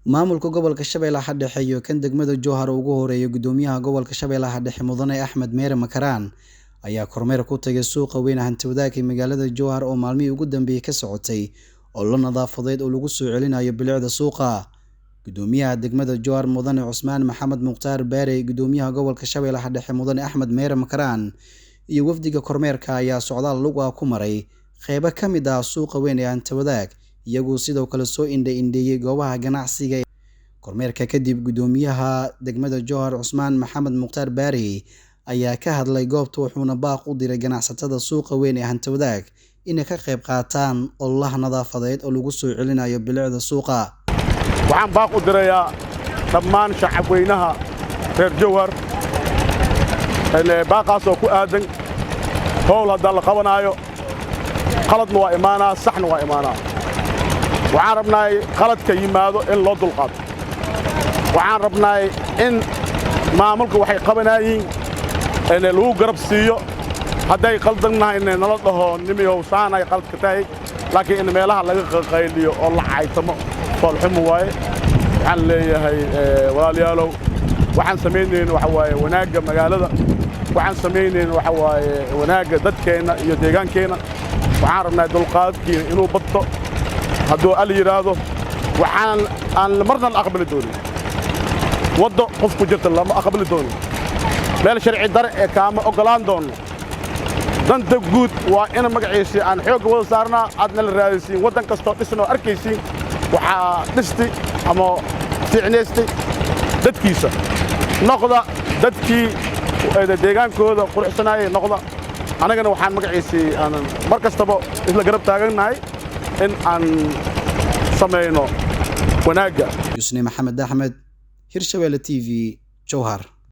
Maamulka gobolka Shabeellaha Dhexe iyo kan degmada Jowhar ugu horeeya Gudoomiyaha gobolka Shabeellaha Dhexe Mudane Axmed Meere Makaraan ayaa kormeer ku tagay suuqa weyn hanti wadaagga magaalada Jowhar oo maalmihii ugu dambeeyay ka socotay olole nadaafadeed oo lagu soo celinayo bilicda suuqa. Gudoomiyaha degmada Jowhar Mudane Cusmaan Maxamed Mukhtaar Baare, Gudoomiyaha gobolka Shabeellaha Dhexe Mudane Axmed Meere Makaraan iyo wafdiga kormeerka ayaa socdaal lug ah ku maray qeybo ka mid ah suuqa weyn ee hanti wadaag, iyagoo sidoo kale soo indha-indheeyay goobaha ganacsiga. Kormeerka kadib, Gudoomiyaha degmada Jowhar Cusmaan Maxamed Mukhtaar Baare ayaa ka hadlay goobta, wuxuuna baaq u diray ganacsatada suuqa weyn ee hanti wadaag inay ka qayb qaataan ololaha nadaafadeed oo lagu soo celinayo bilicda suuqa. Waxaan baaq u dirayaa dhammaan shacabweynaha reer Jowhar, baaqaas oo ku aadan howl haddaa la qabanaayo, qaladna waa imaanaa, saxna waa imaanaa. Waxaan rabnaay qaladka yimaado in loo dulqaato. Waxaan rabnaay in maamulka waxay qabanaayiin lagu garab siiyo. Hadday qaldannahay nala dhaho nimiyow saanay qaladka tahay, laakiin in meelaha laga qaqayliyo oo la caytamo foolxumo waaye. Waxaan leeyahay walaalayaalow, waxaan samaynayn waxa waaye wanaagga magaalada, waxaan samaynayn waxa waaye wanaagga dadkeenna iyo deegaankeenna. Waxaan rabnaa dulqaadkiina inuu badto hadduu Al yidhaahdo. Waxaan aan marna la aqbali doonin waddo qof ku jirta, lama aqbali doonin meel sharci dare ee kaama oggolaan doonno. Danta guud waa in magaciisii aan xoogga wada saarnaa, aadna la raadaysiin. Waddan kastoo dhisan oo arkaysiin waxaa dhisti ama fiicnaystay dadkiisa. Noqda dadkii deegaankooda quruxsanaayay noqda. Annagana waxaan magaciisii aan mar kastaba isla garab taagannahay in aan samayno wanaagga. Yusni Maxamed Axmed, Hirshabelle TV, Jowhar.